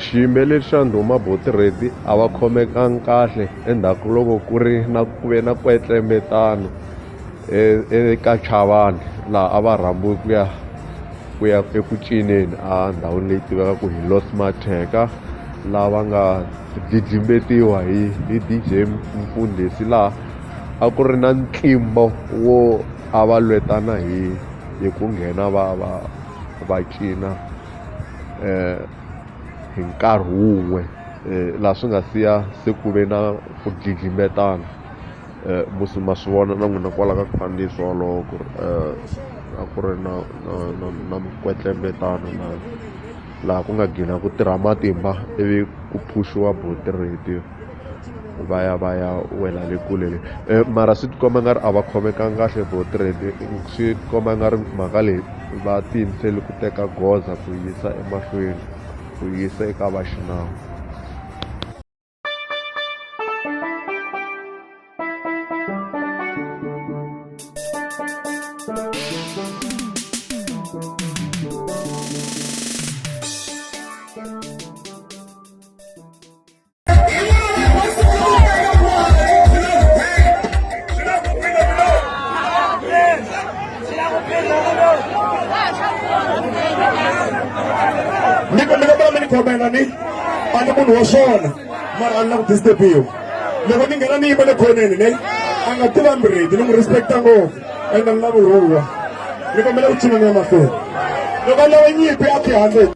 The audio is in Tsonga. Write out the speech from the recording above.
Xiyimbeleri xa ndhuma Boti Reddy a va khomekangi kahle endzhaku loko ku ri na ku ve na nkwetlembetano eka Chavani laha a va rhambiwe ku ya ku ya eku cineni endhawini leyi tivekaka hi Los Matheka lava nga dlidlimbetiwa hi hi D_J Mfundhisi laha a ku ri na ntlimbo wo a va lwetana hi hi ku nghena va va va cina hi nkarhi wun'we laha swi nga siya se ku ve na ku dlidlimbetana musi ma swi vona na n'wina kwala ka nkandziyiso wolowo ku ri a ku ri na na na na minkwetlembetano na laha ku nga gcina ku tirha matimba ivi ku phuxiwa buti Reddy va ya va ya wela le kule le mara swi tikomba nga ri a va khomekanga kahle buti Reddy swi tikomba nga ri mhaka leyi va tiyimisele ku teka goza ku yisa emahlweni ku yisa eka va xinawu. Ni ni kombela mi ni khomela ni a ni munhu wa swona mara a ni la ku disturbiwa loko ni nghena ni yima le khoneni ne a nga tiva mredi ni n'wi respecta ngopfu ende ni lava rhuwa ni kombela ku cina ni ya mahlweni loko a lava nyimpi a ti handle.